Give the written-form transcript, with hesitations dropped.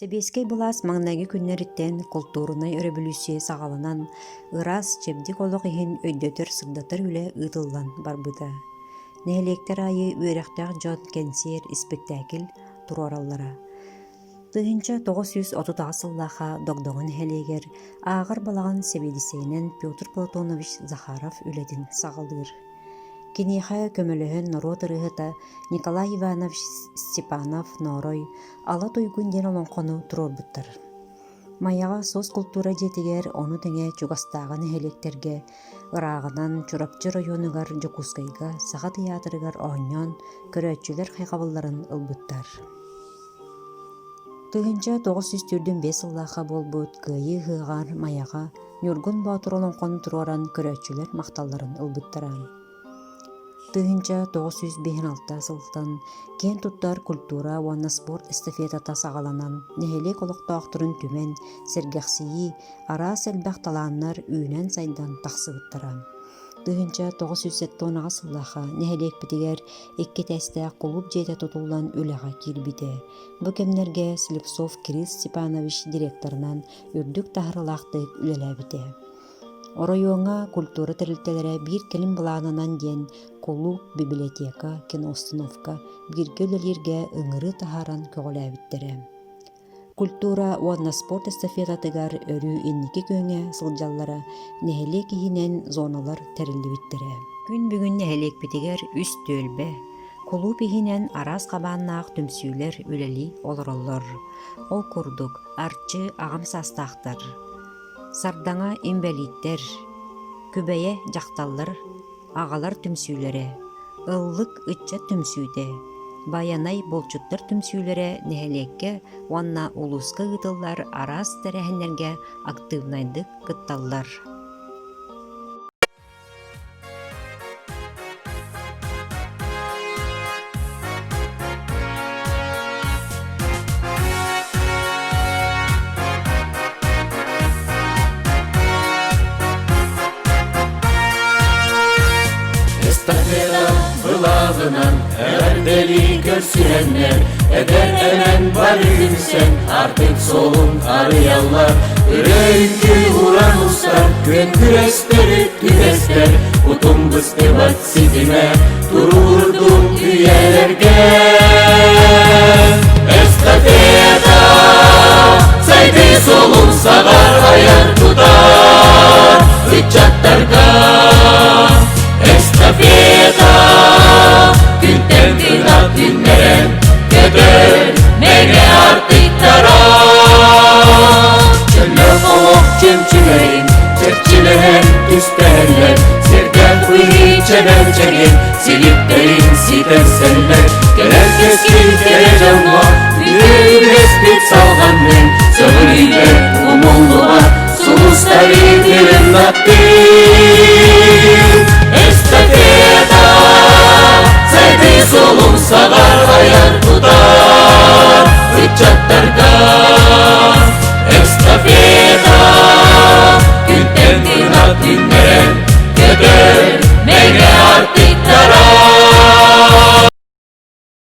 Сэбиэскэй былаас маҥнайгы күннэриттэн култуурунай өрөбөлүүссүйэ саҕаланан, ыраас, чэбдик олох иһин өйдөтөр-сырдатар үлэ ыытыллан барбыта. Нэһилиэктэр аайы үөрэхтээх дьон кэнсиэр, испиктээкил туруораллара. 1938 сыллаахха Догдоҥо нэһилиэгэр ааҕар балаҕан сэбиэдиссэйинэн Петр Платонович Захаров үлэтин саҕалыыр. Киниэхэ көмөлөһөн норуот ырыаһыта Николай Иванович Степанов-Ноорой Ала Туйгун диэн олоҥхону туруорбуттар. Майаҕа СОС култуура дьиэтигэр ону тэҥэ чугастааҕы нэһилиэктэргэ ырааҕынан Чурапчы оройуонугар Дьокуускайга Саха тыйаатырыгар оонньоон көрөөччүлэр хайҕабылларын ылбыттар. 1945 сыллаахха буолбут Кыайыы ыһыаҕар Майаҕа Ньургун Боотур олоҥхону туруоран көрөөччүлэр махталларын ылбыттара. 1956 сылтан киэн туттар культура уонна спорт эстафетата саҕаланан, нэһилиэк олохтоохторун түмэн, сэргэхсийии, араас элбэх талааннар үүнэн-сайдан тахсыбыттара. 1978 сыллаахха нэһилиэкпитигэр икки этээстээх кулууп дьиэтэ тутуллан үлэҕэ киирбитэ. Бу кэмнэргэ Слепцов Кирилл Степанович директорынан үрдүк таһаарыылаахтык үлэлээбитэ. Оройуоҥҥа культура тэрилтэлэрэ биир кэлим былаанынан диэн кулууп, библиотека, киноустановка бииргэ үлэлииргэ ыҥырыы таһааран көҕүлээбиттэрэ. Культура уонна спорт эстафетатыгар өрүү инники күөҥҥэ сылдьаллара нэһилиэк иһинэн зоналар тэриллибиттэрэ. Күн бүгүн нэһилиэкпитигэр үс түөлбэ, кулууп иһинэн араас хабааннаах түмсүүлэр үлэлии олороллор. Ол курдук, Арчы аҕам саастаахтар, Сардаҥа инбэлииттэр, Күбэйэ дьахталлар, аҕалар түмсүүлэрэ, Ыллык ыччат түмсүүтэ, Байанай булчуттар түмсүүлэрэ нэһилиэккэ уонна улууска ыытыллар араас тэрээһиннэргэ актыыбынайдык кытталлар. Эстафета былааҕынан эҕэрдэлии көрсүһэннэр, эдэр эмэн бары үҥсэн, артык суолун арыйаллар. Ырыа-үҥкүү уран устар, күөн күрэстэри түбэстэр, утум быстыбат ситимэ туруурдун үйэлэргэ. Эстафета сайдыы суолун саҕар айар тутар ыччаттарга. Эстафета күнтэн кынат күннэрэн көтөр мэҥэ артыктара. Чөллөөх олох чөмчүлэрин чэрчилэһэн түстэһэллэр, сиргэ быһыы чэбэр чэгин силиктэрин ситэрсэллэр. Кэлэр кэскил кэрэ дьоҥҥо үтүө салҕаннын, сөҕүрүйбэт умуллубат сулустары тырымнаттын. Эстафета сайдыы суолун саҕар айар тутар ыччаттарга.